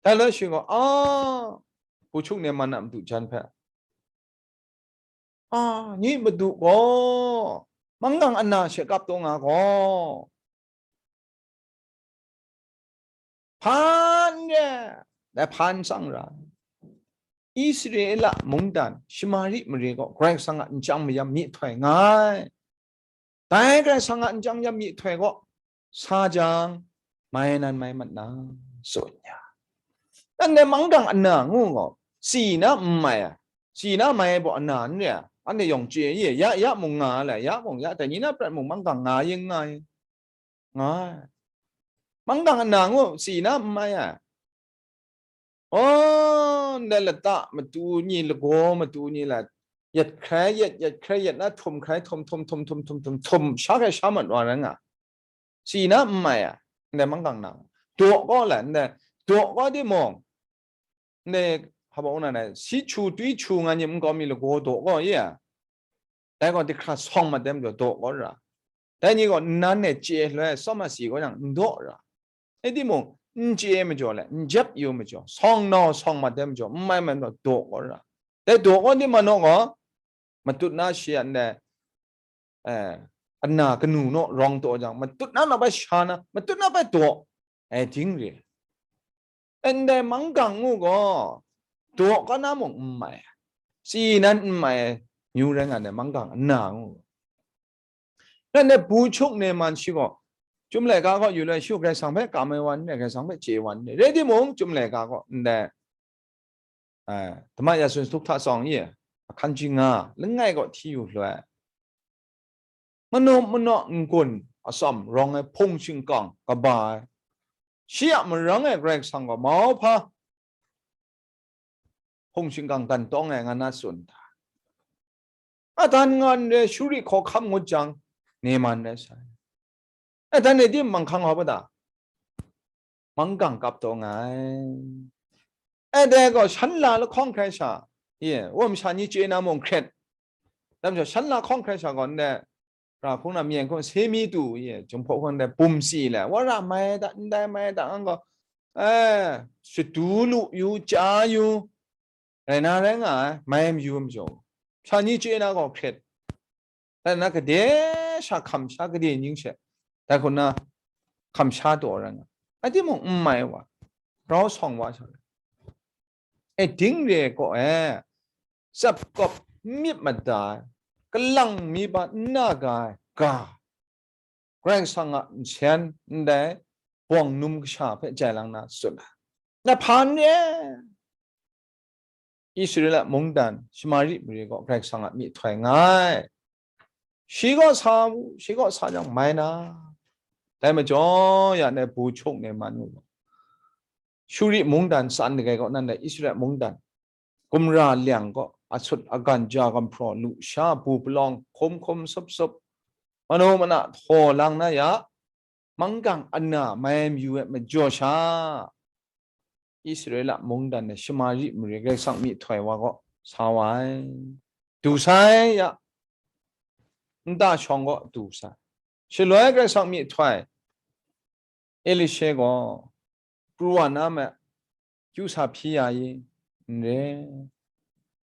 Dai loi shi gaw, a, Buhchuk Neman a madu jan hpe, a, nyi madu gaw manggang ana she kap taw nga gaw, hpan re, dai hpan tsang ra, Israela mungdan Shamari mare gaw Karai Kasang a nchyang mayam myihtoi nga ai. Dai Karai Kasang a nchyang mayam myihtoi gaw sa jang, mai nan mai mat na, tsun ya. Anhte manggang ana ngu gaw, si na n mai ai, si na mai ai baw ana n re ai, anhte yawng chye ye, ya, ya mung nga ai, ya mung ya, dai ni na prat mung manggang nga yin nga yin. Nga ai. Manggang ana ngu si na n mai ai. Oh, ndai lata matu ni, lagaw matu ni la, yet hkrai yet, yet hkrai yet na, htum hkrai htum, htum, htum, htum, htum, htum, htum, sha hkrai sha mat wa rai nga. Si na n mai ai, ndai manggang na. Daw kaw la, ndai daw kaw timung, ndai hpa baw na, si chu twi chu nga ni nkau mi lagaw daw kaw ye a. Dai gaw dihkra sawng mat ai majaw daw kaw ra. Dai ni gaw nnan e chye loi, tsawm asi gaw yang n daw ra. Rai timung, n chye majaw le, n jep yu majaw, sawng nau sawng mat ai majaw, n mai mat majaw daw kaw ra. Dai daw kaw ni ma naw gaw, matut na shi a ndai, eh, ana kanu naw rawng taw jang, matut na na bai sha na, matut na bai daw, eh, ding re. Ndai manggang ngu gaw, daw kaw na mung n mai ai, si nan n mai ai, myu rai nga ai manggang ana ngu gaw. Nan dai Buhchuk Neman shi gaw, Chyum laika kaw yu loi, shi gaw Karai Kasang hpe kam ai wa n re, Karai Kasang hpe chye wa n re. Rai timung, Chyum laika kaw ndai, eh, Dama Ya Tsun Sut Hta Tsawng i, ahkan ji nga, langai kaw hti yu loi, manaw manaw n-gun atsam rawng ai hpung shingkang kaba ai, shi a marang e Karai Kasang gaw mauhpa hpung shingkang gan tawng ai nga na tsun hta, adan nga n re, Shuri hkawhkam ngut jang, Neman rai sai. Adan e tim manghkang hkau bada, manggang kap taw nga ai. Ai dai gaw, shan la lahkawng hkrai sha, ye, wam sha ni chye na mung hkret. Dam sha, shan la lahkawng hkrai sha gaw, ndai ra hkung na myen hkung se mi tu, ye, Jinghpaw hkung ndai bum si le, wa ra mai da, ndai mai da, ang gaw, eh, shadu lu yu, chya yu, rai na rai nga ai, mai mayu majaw, sha ni chye na gaw hkret. Dai na gade sha hkam sha gade ning she, dai hku na hkam sha taw rai nga ai. Timung n mai wa, rau sawng wa sha, e ding re gaw e, tsap kawp myit mada ai, kalang mi ba n na ga ai ga, Karai Kasang a nsen ndai bawng num kasha hpe jai lang na tsun ai. Na hpan re, Israela mungdan Shamari mare gaw Karai Kasang a myihtoi nga ai. Shi gaw sa mu, shi gaw sa jang mai na. Dai majaw, ya ndai Buhchuk Neman ngu gaw, Shuri mungdan san dagai kaw nan dai Israela mungdan gumra lyang kaw, asut agan ja gumhpraw, lusha bu palawng, hkum hkum sup sup, manu mana htaw lang na ya, manggang ana mai mayu ai majaw sha, Israela mungdan e Shamari mare Karai Kasang myihtoi wa gaw sa wa ai. Du sai ya, nta shawng gaw du sai. Shaloi Karai Kasang myihtoi Elisha gaw pru wa na me, kyu sa hpyi ya i, n re,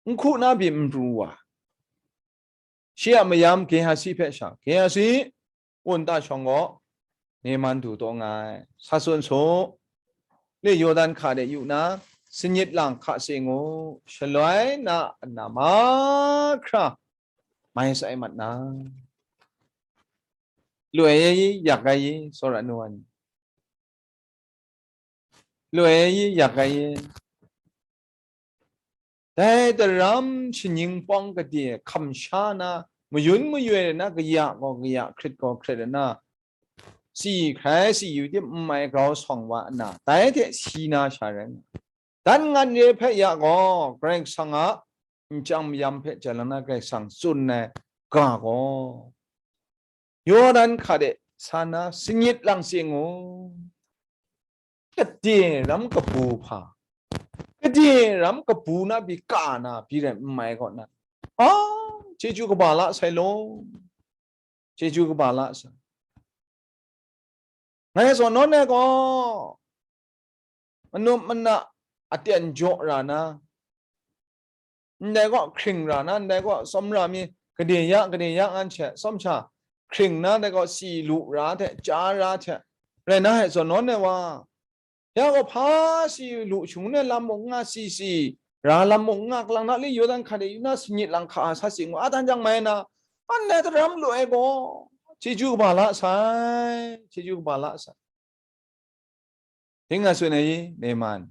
n hku na pyi n pru wa. Shi a mayam Gehazi hpe sha, Gehazi, wun ta shawng gaw, Neman du taw nga ai, sa tsun su, le Yawdan hka de yu na, sanyit lang hka se ngu, shaloi na ana mahkra mai sai mat na. Lu ai, yak ai, tsawra nu ai ni. Lu ai, yak ai. Dai daram shaning pawng gade hkam sha na, mayun mayoi na kaya gaw kaya, hkrit gaw hkrit na, si hkrai si yu tim n mai grau sawng wa nna, dai hte si na sha rai nga. Dan ngan re hpe ya gaw, Karai Kasang a nchyang mayam hpe jalang na Karai Kasang tsun ai ga gaw, Yawdan hka de sa na sanyit lang se ngu. Gade ram kabu hpa, gade ram kabu na pyi ka na pyi rai n mai kaw na, a, chyeju kaba la sai law, chyeju kaba la sai. Ngai zawn nawn ai gaw, manum mana aten jaw ra na, ndai gaw hkring ra na, ndai gaw tsawmra mi gade ya, gade ya ngan hte tsawm sha hkring na, dai gaw si lu ra hte, chya ra hte, rai na hte zawn nawn ai wa, ya gaw hpa si lu shangun ai lam mung n nga, si si ra lam mung n nga, kalang na li Yawdan hka de yu na, sanyit lang hka sa si ngu, a dan jang mai na, anhte daram lu ai gaw, chyeju kaba la sai, chyeju kaba la sai. Ting a tsun ai i, Neman?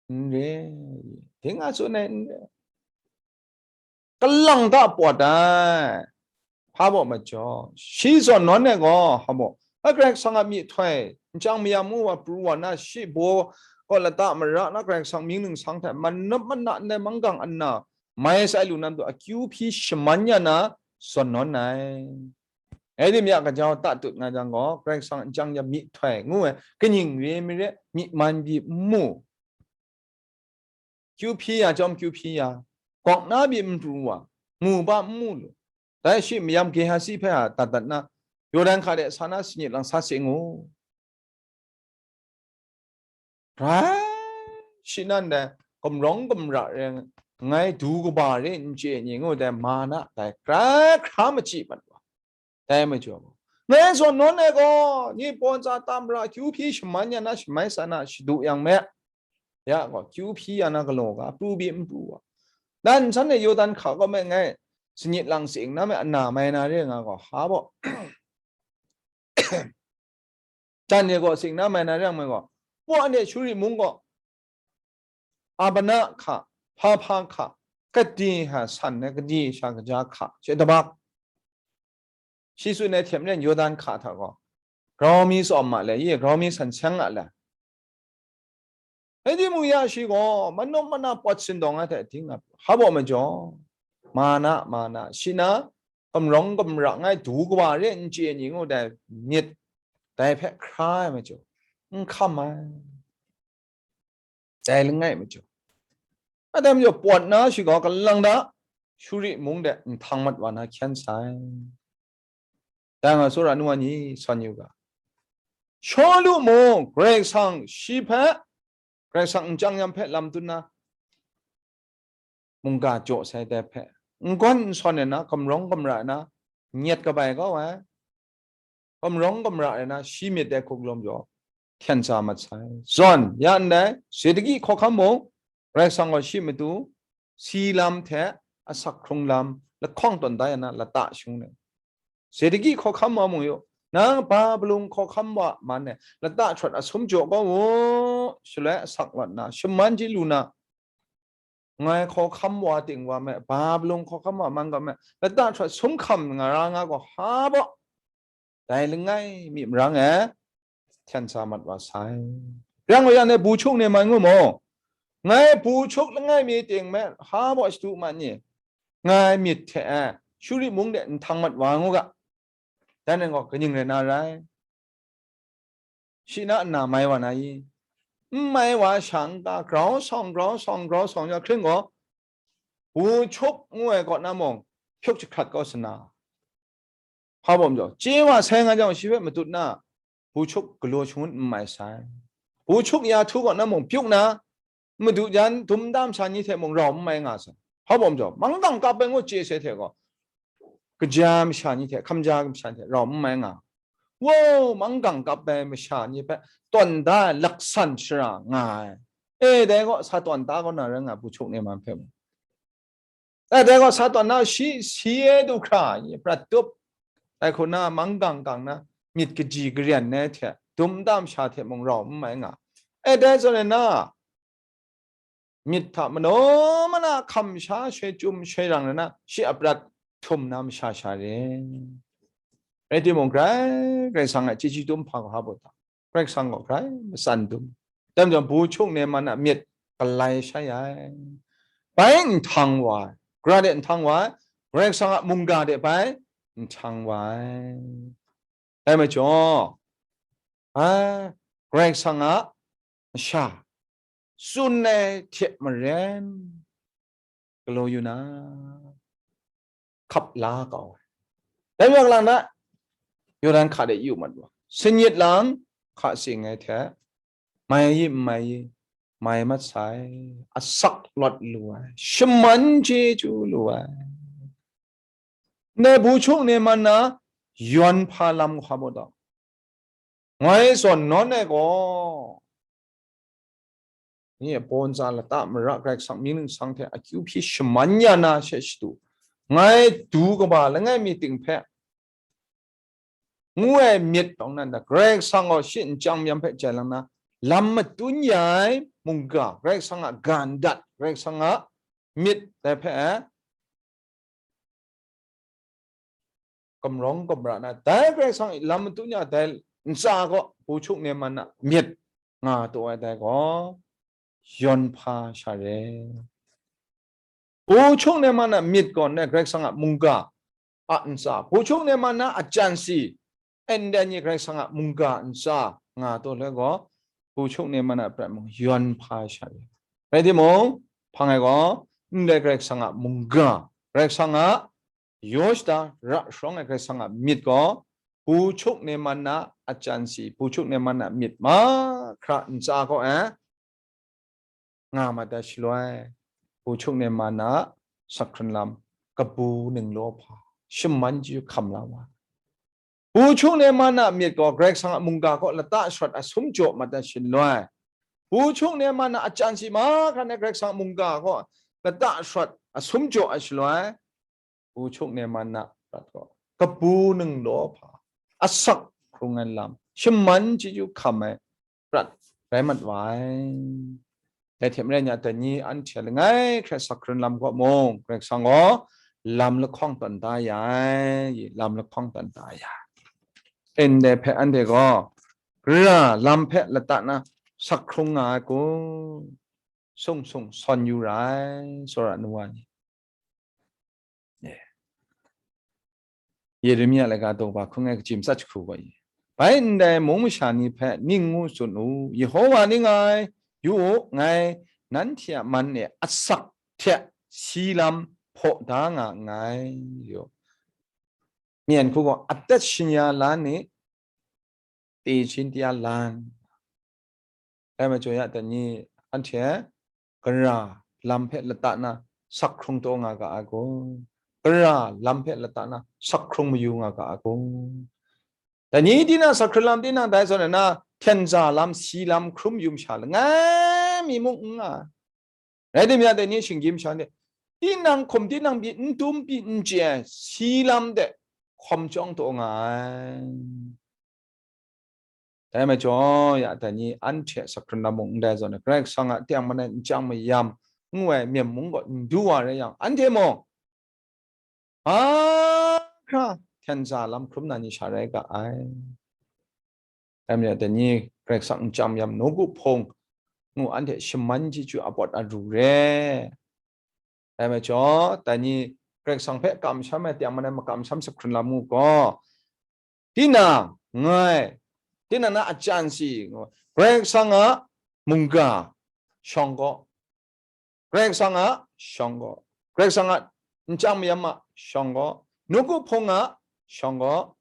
N re. Ting a tsun ai n re. Kalang ta pawt ai. Hpa baw majaw, shi zawn nawn ai gaw, hpa baw, a Karai Kasang a myihtoi, nchyang mayam ngu wa pru wa na, shi baw gaw lata mara na, Karai Kasang mying ningsang hte manam mana ndai manggang ana mai sai lu na matu akyu hpyi shaman ya na, zawn nawn ai. Edim ya kajau tatut nga jang gaw, Karai Kasang nchyang ya myihtoi ngu ai, kaning re mi re, myi man pyi n mu. Kyu hpyi ya chyawm kyu hpyi ya, gawk na pyi n pru wa, mu ba n mu lu. Dai shi mayam Gehazi hpe a dat dat na, Yawdan hka de sa na sanyit lang sa se ngu. Rai, shi nan dai gumrawng gumra re, ngai du kaba re n chye ni ngu dai, ma na dai, grai hkra machyi mat wa, dai majaw gaw, ngai zawn nawn ai gaw, ni pawn tsa tam ra, kyu hpyi shaman ya na, shamai sa na, shadu yang me, ya gaw, kyu hpyi ya na galaw ga, pru pyi n pru wa. Dan san e Yawdan hka gaw me ngai, sanyit lang sing na me, ana mai na re nga gaw, ha baw. Jan e gaw sing na mai na re yang mai gaw, pawt de Shuri mung gaw, Abana hka, Hpahpa hka, kade ha san ai kade sha kaja hka, she tabak. Shi tsun ai hte maren Yawdan hka hta gaw, grau mi tsawm ma le, ye grau mi san seng a le. Rai timung ya shi gaw, manum mana pawt sindawng ai hte ting a, hpa baw majaw, ma na, ma na, shi na, gumrawng gumra ngai du kaba re n chye ni ngu dai myit, dai hpe hkra ai majaw, n hkam ai, dai langai majaw, a dai majaw, pawt na shi gaw kalang da, Shuri mung de nhtang mat wa na hkyen sai. Dai nga tsawra nu wa ni, sawn yu ga. Shawlu mung Karai Kasang shi hpe, Karai Kasang nchyang yam hpe lam tun na, mungga jaw sai dai hpe, n gawn n sawn ai na, gumrawng gumra ai na, nyet kabai kau ai, gumrawng gumra ai na, shi myit dai hkuk lawm jaw, hkyen sa mat sai. Zawn, ya ndai, Sedaki hkawhkam mung, Karai Kasang gaw shi matu, si lam hte asak hkrung lam lahkawng tawn da ya na, lata shung ai. Sedaki hkawhkam wa mu yu, nang Babilon hkawhkam wa man e, lata shawt asum jaw kau u, shaloi asak lawt na, shaman chyi lu na, ngai hkawhkam wa ting wa me, Babilon hkawhkam wa man ga me, lata shawt sum hkam nga ra nga gaw, ha baw, dai langai mi marang e, hten sa mat wa sai. Rang wa yang, ngai bu chuk ni man ngu mu? Ngai bu chuk langai mi ting me, ha baw shadu mat ni? Ngai myit hte e, Shuri mung de nhtang mat wa ngu ga. Dan nang gaw kaning rai na rai? Shi na nna mai wa na i? N mai wa sha n ga, grau sawng, grau sawng, grau sawng ya hkring gaw, bu chup ngu ai kaw na mung, hpyuk jahkrat kau sana. Hpa bawm jaw, chye wa sai nga jang, shi hpe matut na, bu chup galaw shangun n mai sai. Bu chup ya htu kaw na mung, pyuk na, madu jan dum dam sha ni hte mung rau n mai nga sai. Hpa bawm jaw, manggang kap ai ngu chye sai hte gaw, kaja masha ni hte, hkamja masha ni hte rau n mai nga. Wow, manggang kap ai masha ni hpe tawn da ai laksan shara nga ai. E, dai gaw sa tawn da kaw na rai nga, bu chup ne man hpe mung. E, dai gaw sa tawn na shi, si e du hkra, nye prat tup. Dai hku na manggang gang na, myit kaji karen ai hte, dum dam sha hte mung rau n mai nga. E, dai zawn e na, myit hta manaw mana hkam sha shoi chyum shoi rang na, shi a prat htum na masha sha re. Rai timung, grai, Karai Kasang a chyeju dum hpa hpa bu ta. Karai Kasang gaw grai matsan dum. Dai majaw, bu chup ne man a myit galai shai ai. Bai nhtang wa ai. Gara de nhtang wa ai. Karai Kasang a mungga de bai nhtang wa ai. Dai majaw, a, Karai Kasang a masha tsun ai hte maren galaw yu na, hkap la kau ai. Dai wa lang na, Yawdan hka de yu mat wa. Singnyit lang hka sing ai hte, mai yi, n mai yi, mai mat sai, asak lawt lu ai, shaman chyeju lu ai. Ndai bu chup ne man na yawn hpa lam hkam u taw, ngai zawn nawn ai gaw, nye baw ntsa lata mara Karai Kasang mying ningsang hte akyu hpyi shaman ya na she shadu, ngai du kaba langai mi ting hpe ngu ai myit tawng nan da, Karai Kasang gaw shi n chyang mayam hpe jai lang na, lam matun ya ai mungga, Karai Kasang a ga ndat, Karai Kasang a myit dai hpe, e, gumrawng gumra na, dai Karai Kasang lam matun ya dai ntsa gaw, bu chup ne man a myit nga taw ai dai gaw, yawn hpa sha re. Bu chup ne man a myit gaw, ndai Karai Kasang a mungga a ntsa, bu chup ne man a ajan si, ndai ni Karai Kasang a mungga ntsa nga taw le gaw, bu chup ne man a prat mung yawn hpa sha re. Rai timung, hpang ai gaw, ndai Karai Kasang a mungga, Karai Kasang a yaw shada ra sharawng ai Karai Kasang a myit gaw, bu chup ne man a ajan si, bu chup ne man a myit mahkra ntsa gaw, e, nga mat ai shaloi, bu chup ne man a sakhkrun lam, kabu ninglaw hpa, shaman chyeju hkam la wa. Bu chup ne man a myit gaw, Karai Kasang a mungga gaw lata sharawt asum jaw mat ai shaloi, bu chup ne man a ajan si mahkra ne Karai Kasang a mungga gaw lata sharawt asum jaw ai shaloi, bu chup ne man a prat gaw, kabu ninglaw hpa, asak hkrung ai lam, shaman chyeju hkam ai prat rai mat wa ai. Dai hte maren ya, dai ni anhte langai hkrai sakhkrun lam gaw mung, Karai Kasang gaw lam lahkawng tawn da ya ai, lam lahkawng tawn da ya ai. Ndai hpe anhte gaw, gara lam hpe lata na sakhkrung nga ai kun, sung sung sawn yu ra ai, tsawra nu wa ni. Yeremia laika daw ba hkung ai kachyi matsat jahku gaw i, bai ndai mung masha ni hpe ning ngu tsun u, Yehova ning ai, yu u, ngai nanhte a man e asak hte si lam hpaw da nga nngai, yu. Myen hku gaw, adat shing ya la ni, techin tia lan. Dai majaw ya, dai ni anhte gara lam hpe lata na sakhkrung taw nga ga ai kun? Gara lam hpe lata na sakhkrung mayu nga ga ai kun? Dai ni tinang sakhkrung lam tinang dai zawn na, hten za lam, si lam, hkrum yu masha langai mi mung n nga ai. Rai timung, dai ni shinggyim sha ni, tinang hkum, tinang pyi, n tum pyi, n chye ai, si lam de hkawm chyawng taw nga ai. Dai majaw ya, dai ni anhte sakhkrung lam mung ndai zawn, Karai Kasang a teng manai n chyang mayam ngu ai myen mung gaw n du wa rai yang, anhte mung mahkra hten za lam hkrum na ni sha rai ga ai. Dai majaw, dai ni Karai Kasang n chyang mayam nawku hpung ngu anhte shaman chyeju a pawt a ru re. Dai majaw, dai ni Karai Kasang hpe kamsham ai teng manai makamsham sakhkrung lam ngu gaw, tinang, ngai, tinang na a chyan si, Karai Kasang a mungga shawng gaw, Karai Kasang a shawng gaw, Karai Kasang a nchyang mayam a shawng gaw, nawku hpung a shawng gaw,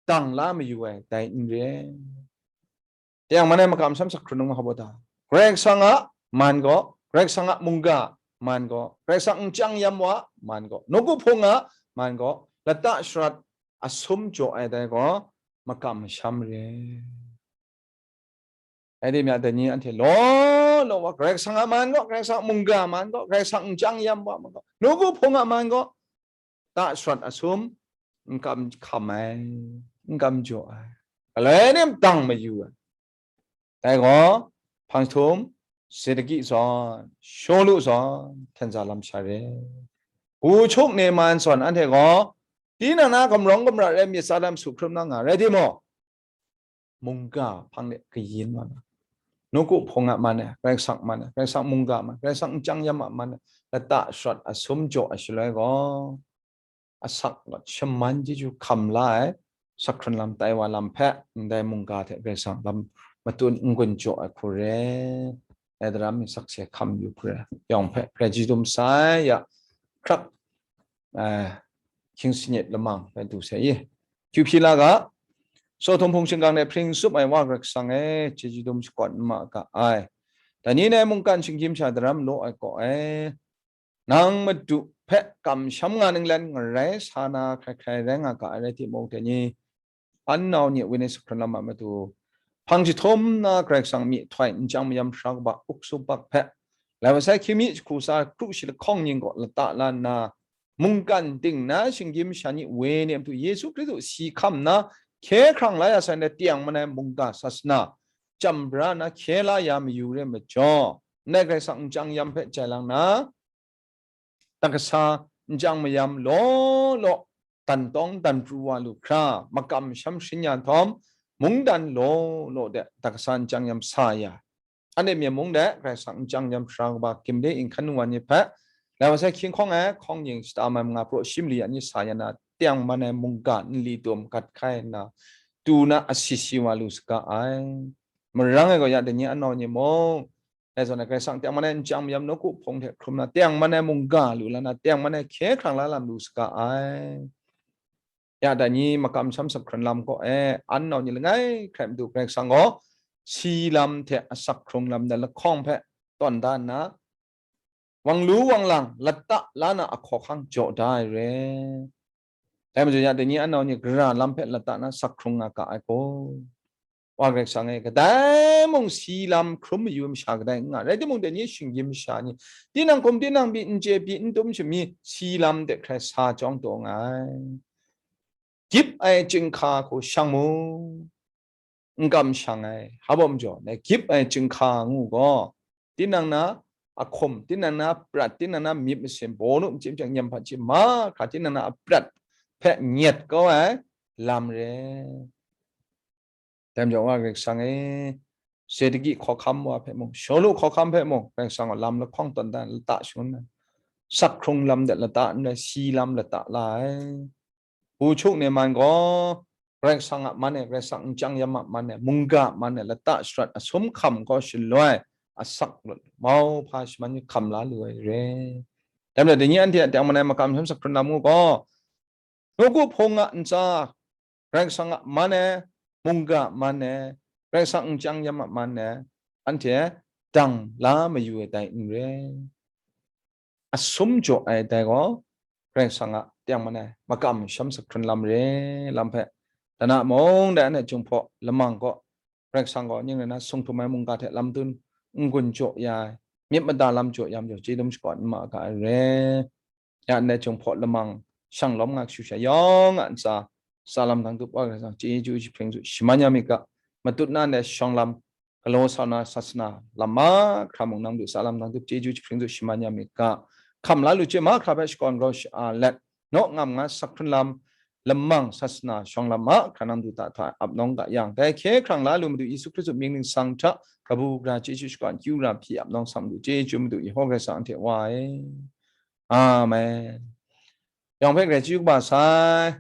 dang la mayu ai dai n re. Teng man ai makam sham sak hkrung num hkau ta. Karai Kasang a man gaw, Karai Kasang a mungga man gaw, Karai Kasang nchyang yam wa man gaw, nawku hpung a man gaw, lata sharat asum jaw ai dai gaw, makam masham re. Rai timung, dai ni anhte law law wa, Karai Kasang a man gaw, Karai Kasang a mungga man gaw, Karai Kasang nchyang yam wa man gaw, nawku hpung a man gaw, ta sharat asum n kam hkam ai, n kam jaw ai, galoi nem dang mayu ai. Dai gaw, hpang jahtum, Sedeki zawn, Shawlu zawn, hten za lam sha re. Gu chuk ne man zawn anhte gaw, tinang na gumrawng gumra rai myit sa lam su hkrum na nga rai timung, mungga hpang de kayin wa na, nawku hpung a man ai, Karai Kasang man ai, Karai Kasang mungga man, Karai Kasang nchyang yam a man ai, lata sharat asum jaw ai shaloi gaw, asak lat shaman chyeju hkam la ai, sak hkrun lam tai wa lam hpe, ndai mungga hte Karai Kasang lam matun n-gun jaw ai hku re, ai daram mi sakse hkam yu hku re, yawng hpe Karai chyeju dum sai ya, hkrak, eh, hkying sanit lamang hpe du sai i. Kyu hpyi la ga, Sodom hpung shingkang de hpring tsup ai Wa Karai Kasang e, chyeju dum shakawn n ma ga ai. Dai ni nai mungkan shinggyim sha daram law ai kaw e, nang Madu hpe kamsham nga ninglen ngarai sa na hkrai hkrai rai nga ga ai rai timung, dai ni an nau ni wenyi sak hkrun lam a matu, hpang jahtum na Karai Kasang myihtoi nchyang mayam sara kaba uksu bak hpe, lai wa sai hkying mi jahku sa kru shi lahkawng ning gaw lata la nna, mungkan ting na shinggyim sha ni wenyi a matu Yesu Hkristu si hkam nna hkye hkrang la ya sai ndai teng man ai mungga sasana, chyam bra na hkye la ya mayu re majaw, ndai Karai Kasang nchyang yam hpe jai lang na, ta kasa nchyang mayam law law, dan tawng dan pru wa lu hkra, makam masham sharin ya nhtawm, mungdan law law de ta kasa nchyang yam sa ya. Anhte myen mung de Karai Kasang nchyang yam sara kaba gim de inhkan nu wa ni hpe, lai wa sai hkying hkawng ai hkawng ning shata mai manga praw shi mali ya ni sa ya na, teng man ai mungga nli tum gat hkai nna, tu na asi si wa lu saga ai. Marang ai gaw ya, dai ni an nau ni mung, dai zawn na Karai Kasang teng man ai nchyang mayam nawku hpung hte hkrum na, teng man ai mungga lu la na, teng man ai hkye hkrang la lam lu saga ai. Ya, dai ni makam sham sak hkrun lam gaw e, an nau ni langai hkrai matu Karai Kasang gaw si lam hte asak hkrung lam de lahkawng hpe tawn da nna, wang lu wang lang lata la na ahkaw ahkang jaw da ai re. Dai majaw ya, dai ni an nau ni gara lam hpe lata na sak hkrung nga ga ai gaw, Wa Karai Kasang e, kadai mung si lam hkrum mayu ai masha kadai n nga, rai timung, dai ni shinggyim masha ni, tinang hkum tinang pyi, n chye pyi, n tum shami, si lam de hkrai sa chyawm taw nga ai. Gyip ai chyinghka hku shang mu, n kamshang ai, hpa bawm jaw, dai gyip ai chyinghka ngu gaw, tinang na ahkum, tinang na prat, tinang na myit masin, bawnu machyim chyang nyam hpaji mahkra, tinang na aprat hpe nyet kau ai lam re. Dai majaw, Wa Karai Kasang e, Sedeki hkawhkam wa hpe mung, Shawlu hkawhkam hpe mung, Karai Kasang gaw lam lahkawng tawn dan lata shangun ai, sak hkrung lam de lata n rai, si lam lata la ai. Gu chuk ne man gaw, Karai Kasang a man e, Karai Kasang nchyang yam a man e, mungga a man e, lata sharat asum hkam gaw shaloi, asak lut mau hpa shaman ni hkam la lu ai re. Dai majaw, dai ni anhte a teng man ai makam sham sak hkrun lam ngu gaw, nawku hpung a ntsa, Karai Kasang a man e, mungga a man e, Karai Kasang nchyang yam a man e, anhte dang la mayu ai dai n re. Asum jaw ai dai gaw, Karai Kasang a teng man ai makam sham sak hkrun lam re lam hpe, dana mung dai anhte Jinghpaw lamang gaw, Karai Kasang gaw ning rai na sung htum ai mungga hte lam tun n-gun jaw ya ai, myit mada lam jaw ya majaw, chyeju dum shakawn n ma ga ai re. Ya ndai Jinghpaw lamang shang lawm nga kashu sha yawng a ntsa, sa lam dang tup wa Karai Kasang chyeju jahpring su shaman ya myit ga, matut na ndai shawng lam, galaw sa na sasana lam mahkra mung nang du sa lam dang tup chyeju jahpring su shaman ya myit ga, hkam la lu hte mahkra hpe shakawn grau sha-a let, naw ngam nga sak hkrun lam, lamang sasana shawng lam mahkra nang du ta hta ap nawng ga yang, dai hkye hkrang la lu Madu Yesu Hkristu mying ningsang hta, kabu gara chyeju shakawn kyu ra hpyi ap nawng sang du, chyeju Madu Yehowa Karai Kasang anhte Wa e. Amen. Yawng hpe grai chyeju kaba sai.